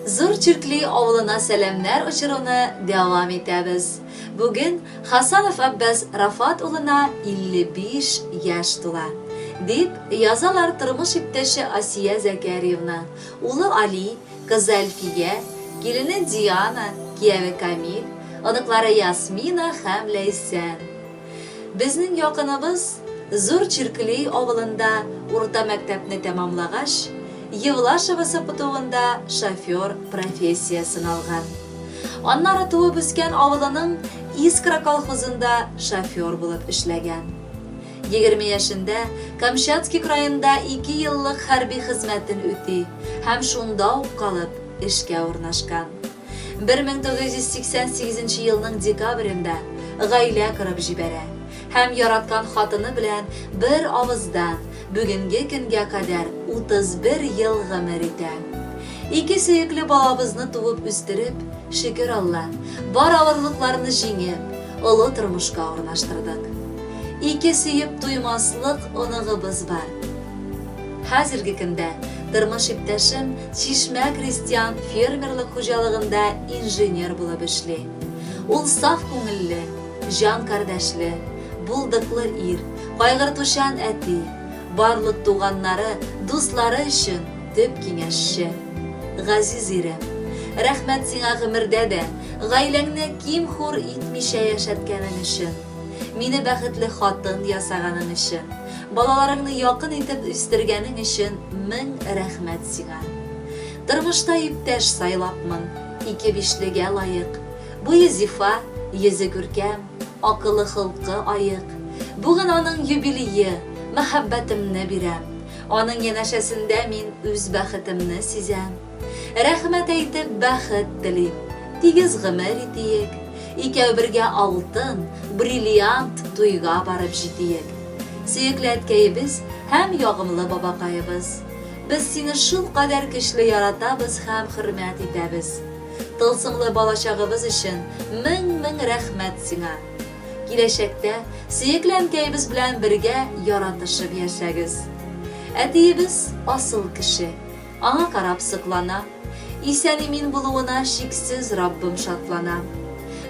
Зур Чиркли авылына сәламнәр очыруны дәвам итәбез. Бүген Хасанов Аббас Рафат улына 55 яшь тула. Дип язалар тормыш иптәше Асия Зәкәриевна, улы Али, кызы Әлфия, килене Диана, кияве Камил, оныклары Ясмина һәм Ләйсән. Безнең якыныбыз Зур Чиркли авылында урта мәктәпне тәмамлагач, Евлашево СПТУында шофер профессиясен алган. Аннары туып үскән авылының Искра колхозында шофер булып эшләгән. 20 яшендә Камчатский краенда ике еллык хәрби хезмәтен үти һәм шунда ук калып эшкә урнашкан. 1988 нче елның декабрендә гаилә корып җибәрә һәм яраткан хатыны белән бер авыздан бүгенге көнгә кадәр 31 ел гомер итә. Ике сөекле балабызны туып үстереп, шөкер Алла, бар авырлыкларны җиңеп, олы тормышка урнаштырдык. Ике сөеп туймаслык оныгыбыз бар. Хәзерге көндә тормыш иптәшем Чишмә крестьян фермерлык хуҗалыгында инженер булып эшли. Ул саф күңелле, җан кардәшле, булдыклы ир, кайгыртучан әти, барлык туганнары, дуслары өчен төп киңәшче. Газиз ирем, рәхмәт сиңа гомердә дә гаиләңне ким-хур итмичә яшәткәнең өчен. Мине бәхетле хатын ясаганың өчен, балаларыңны якын итеп үстергәнең өчен мең рәхмәт сиңа. Тормышта иптәш сайлапмын, ике бишлегә лаек. Буе зифа, йөзе күркәм, акылы холкы аек. Бүген аның юбилее, мәхәббәтемне бирәм. Аның янәшәсендә мин үз бәхетемне сизәм. Рәхмәт әйтеп, бәхет телим. Тигез гомер итиек. Икәү бергә алтын, бриллиант туйга барып җитиек. Сөекле әткәебез һәм ягымлы бабакаебыз. Без сине шулкадәр көчле яратабыз һәм хөрмәт итәбез. Тылсымлы балачагыбыз өчен мең-мең рәхмәт сиңа. Киләчәктә сөекле әнкәебез белән бергә яратышып яшәгез. Әтиебез асыл кеше. Аңа карап соклана. Исән-имин булуына чиксез Раббым шатлана.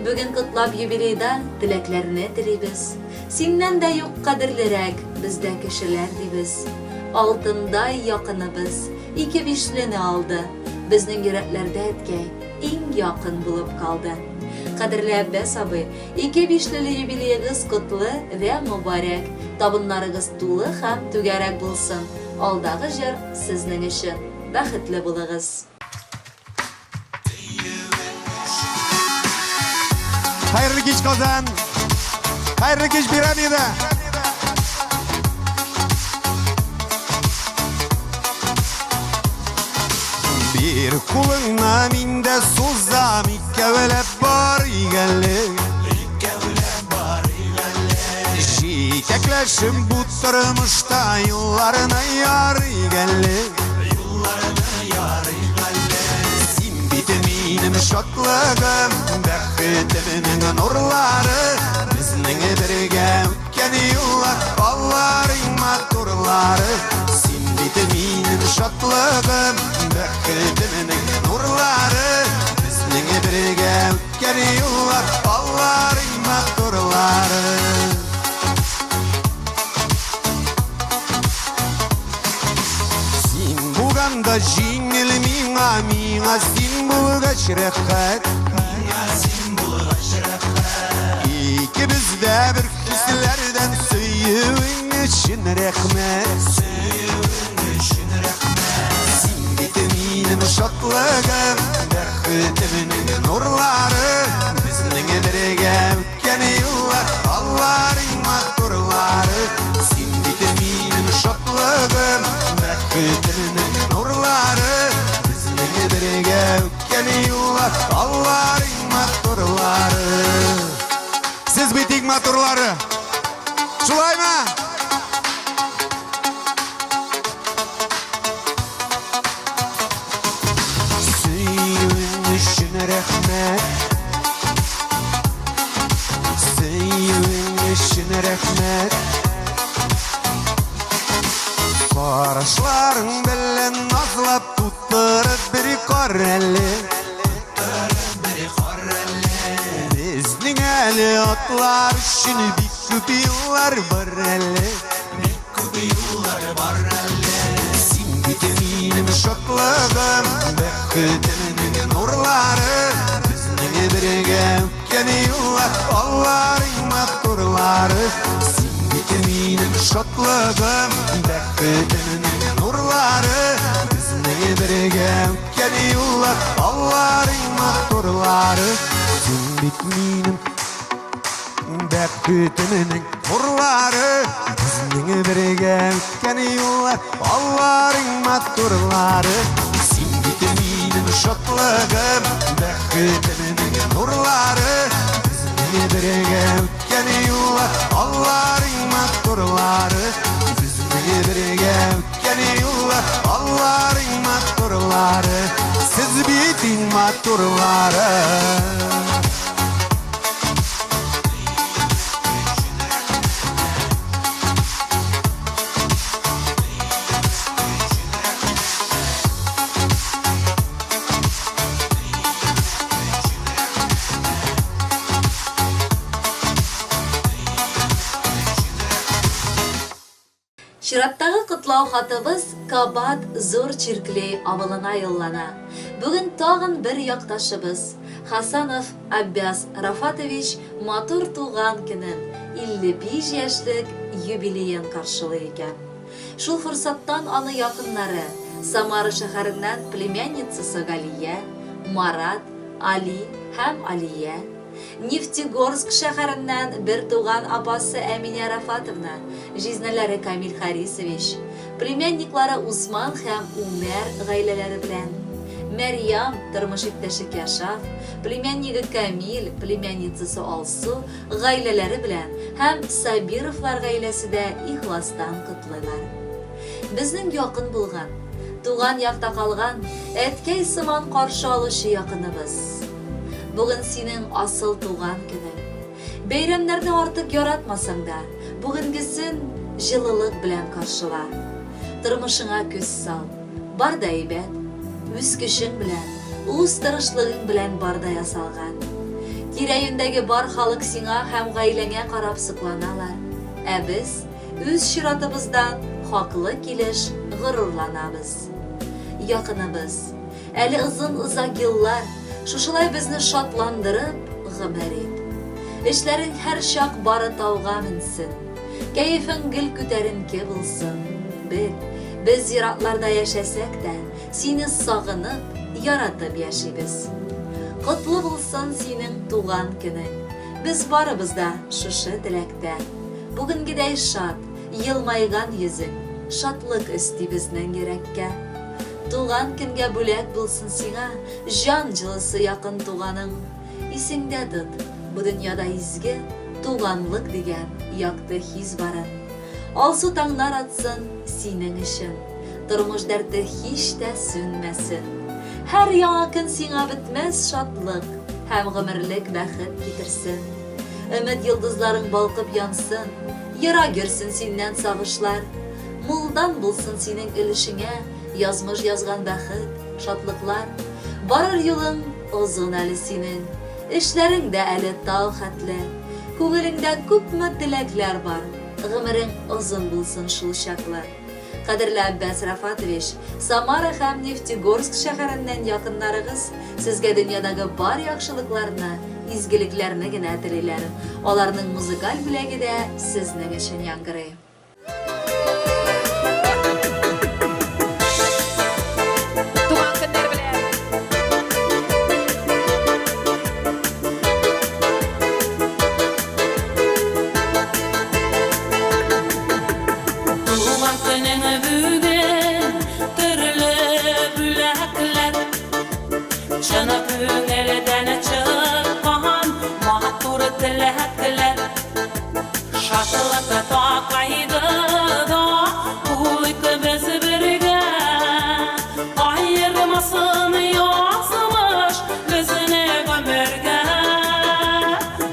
Бүген котлап юбилейда теләкләрне телибез. Синнән дә юк кадерлерәк бездә кешеләр дибез. Алтындай якыныбыз ике бишлене алды. Безнең йөрәкләрдә әткәй иң якын булып калды. Кадерле Әббәс абый, ике бишлеле юбилеегыз котлы вә мобарәк. Табыннарыгыз тулы һәм түгәрәк булсын. Алдагы җыр сезнең өчен. Бәхетле булыгыз! Хәерле кич, Казан! Хәерле кич, Пирамида! Бир кулыңны мин дә сузам, икәүләп барыйк әле. Җитәкләшеп бу тормышта юлларны ярыйк әле. Юлларны ярыйк әле. Син бит минем шатлыгым, бәхетемнең нурлары. Безнең бергә үткән юллар, алар иң матурлары. Син бит минем шатлыгым, бәхетемнең нурлары. Безнең бергә үткән юллар, алар иң матурлары. Син булганда җиңел миңа, миңа син булгач рәхәт. Миңа син булгач рәхәт. Икебез дә бер хисләрдән сөюең өчен рәхмәт. Сөюең өчен рәхмәт. Син бит минем шатлыгым, бәхетемнең нурлары, безнең бергә үткән юллар, алар иң матурлары. Син бит минем шатлыгым, бәхетемнең нурлары, безнең бергә үткән юллар, алар иң матурлары. Сез бит иң матурлары. Шулаймы? Сөюең өчен рәхмәт. Сөюең өчен рәхмәт. Карашларың белән назлап тутырып бер. кар әле. Безнең әле атлар өчен бик күп юллар бар әле. Бик күп юллар бар әле. Син бит минем шатлыгым, бәхетемнең нурлары. Безнең бергә үткән юллар, алларың матурлары. Син бит минем шатлыгым, бәхетемнең нурлары. Безнең бергә үткән юллар, алларың матурлары. Син бит минем бәхетемнең нурлары. Безнең бергә үткән юллар, алларың матурлары. Син бит минем шатлыгым, бәхетемнең нурлары. Безнең бергә үткән юллар, алларың матурлары. Безнең бергә үткән юллар, алларың матурлары. Сез бит иң матурлары. Чираттагы котлау хатыбыз кабат Зур Чирклей авылына юллана. Бүген тагын бер якташыбыз, Хасанов Аббяс Рафатович матур туган көнен, 55 яшьлек юбилеен каршылый икән. Шул форсаттан аны якыннары, Самара шәһәреннән племянницасы Галия, Марат, Али һәм Алия, Нефтегорск шәһәреннән бертуган апасы Әминә Рафатовна, җизнәләре Камил Харисович, племянниклары Усман һәм Умәр гаиләләре белән, Мәрьям, тормыш иптәше Кяшаф, племяннигы Камил, племянницасы Алсу гаиләләре белән һәм Сабировлар гаиләсе дә ихластан котлыйлар. Безнең якын булган, туган якта калган әткәй сыман каршы алучы якыныбыз. Бүген синең асыл туган көнең. Бәйрәмнәрне артык яратмасаң да, бүгенгесен җылылык белән каршыла. Тормышыңа күз сал. Бар да әйбәт. Үз көчең белән, үз тырышлыгың белән бар да ясалган. Тирә-юньдәге бар халык сиңа һәм гаиләңә карап сокланалар. Ә без, үз чиратыбыздан, хаклы килеш горурланабыз. Якыныбыз. Әле озын-озак еллар шушылай безне шатландырып гомер ит. Эшләрең һәрчак бары тауга менсен. Кәефең гел күтәренке булсын. Бел, без зиратларда яшәсәк тә, сине сагынып, яратып яшибез. Котлы булсын синең туган көнең. Без барыбыз да шушы теләктә. Бүгенгедәй шат, елмайган йөзең шатлык өсти безнең йөрәккә. Туган көнгә бүләк булсын сиңа җан җылысы якын туганың. Исеңдә тот, бу дөньяда изге туганлык дигән якты хис барын. Алсу таңнар атсын синең өчен, тормыш дәрте һич тә сүнмәсен. Һәр яңа көн сиңа бетмәс шатлык һәм гомерлек бәхет китерсен. Өмет йолдызларың балкып янсын, ерак йөрсен синнән сагышлар. Мулдан булсын синең өлешеңә язмыш язган бәхет, шатлыклар. Барыр юлың озын әле синең, эшләрең дә әле тау хәтле. Күңелеңдә күпме теләкләр бар, гомерең озын булсын шул чаклы. Кадерле Аббас Рафатович, Самара һәм Нефтегорск шәһәреннән якыннарыгыз сезгә дөньядагы бар яхшылыкларны, изгелекләрне генә телиләр. Аларның музыкаль бүләге дә сезнең өчен яңгырый. Туган көннәр белән! Туган көнең бүген төрле бүләкләр. Чын күңелдән чыккан матур теләкләр. Шатлык такайды да булыйк без бергә. Аермасын язмыш безне гомергә.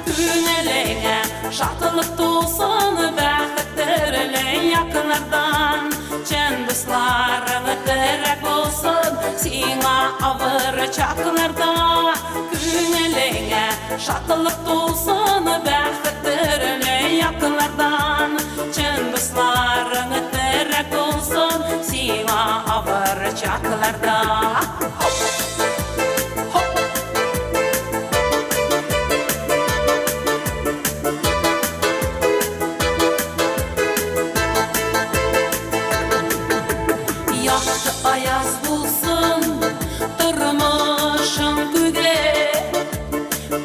Күңелеңә шатлык тулсын, бәхет төрле яклардан. Чын дусларың терәк булсын сиңа авыр чакларда. Күңелеңә шатлык тулсын, бәхет төрле яклардан. Чын дусларың терәк булсын сиңа авыр чакларда. Хоп! Хоп! Якты аяз булсын тормышың күге,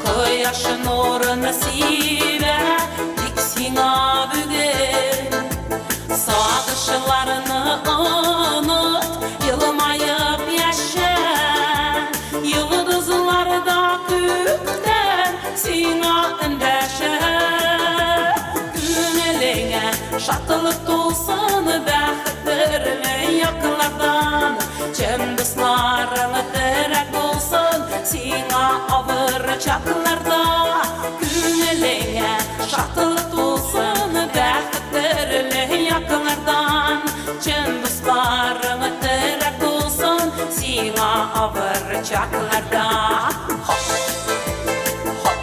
Кояш нурын сибә тик сиңа бүген. Сагышларны оныт, елмаеп яшә, Йолдызлар да күктән сиңа эндәшә. Күңелеңә шатлык тулсын, бәхет төрле яклардан. Чын дусларың терәк булсын сиңа авыр чакларда. Күңелеңә шатлык тулсын, бәхет төрле яклардан. Чын дусларың терәк булсын сиңа авыр чакларда. Хоп! Хоп!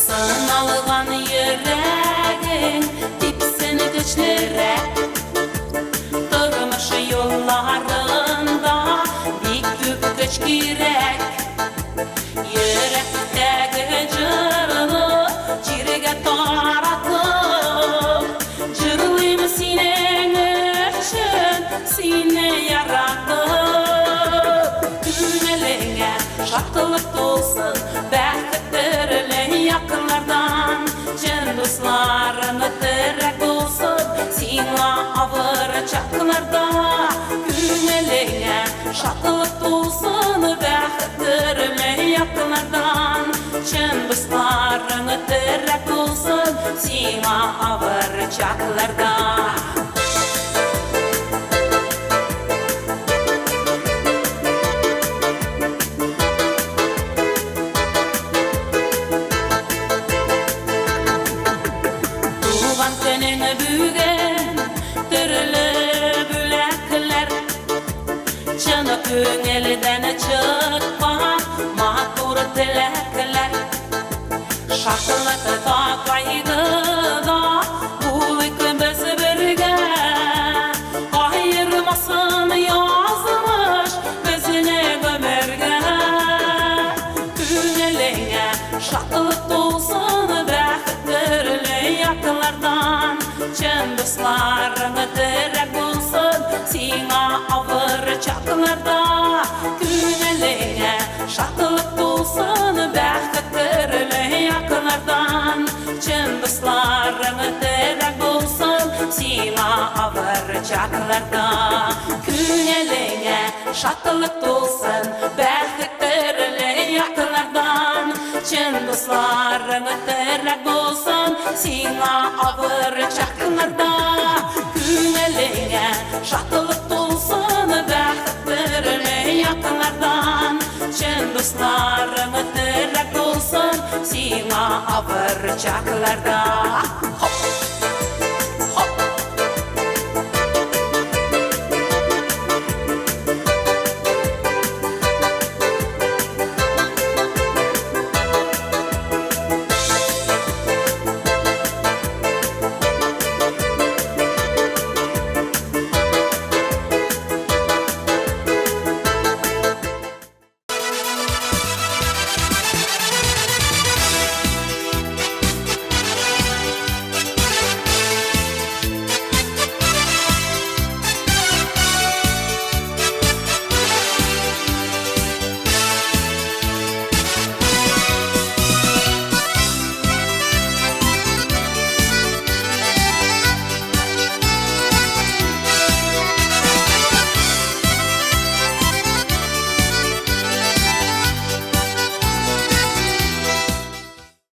Сыналган йөрәгең типсен көчлерәк. Тормыш юлларында бик күп көч кирәк. Йөрәктәге җырны җиргә таратып, җырлыйм синең өчен, сине яратып. Күңелеңә шатлык тулсын, бәхет төрле яклардан. Чын дусларың терәк булсын сиңа авыр чакларда. Күңелеңә шатлык тулсын, бәхет төрле яклардан. Чын дусларың терәк булсын сиңа авыр чакларда. Туган көнең бүген, төрле бүләкләр, Чын күңелдән чыккан матур теләкләр. Шатлыкта, кайгыда булыйк без бергә. Аермасын язмыш безне гомергә. Күңелеңә шатлык тулсын, бәхет төрле яклардан. Чын дусларың терәк булсын сиңа авыр чакларда. Күңелеңә шатлык тулсын, бәхет төрле яклардан. Чын дусларың терәк булсын сиңа авыр чакларда. Күңелеңә шатлык тулсын, бәхет төрле яклардан. Чын дусларың терәк булсын сиңа авыр чакларда. Күңелеңә шатлык тулсын, бәхет төрле яклардан. Чын дусларың терәк булсын сиңа авыр чакларда.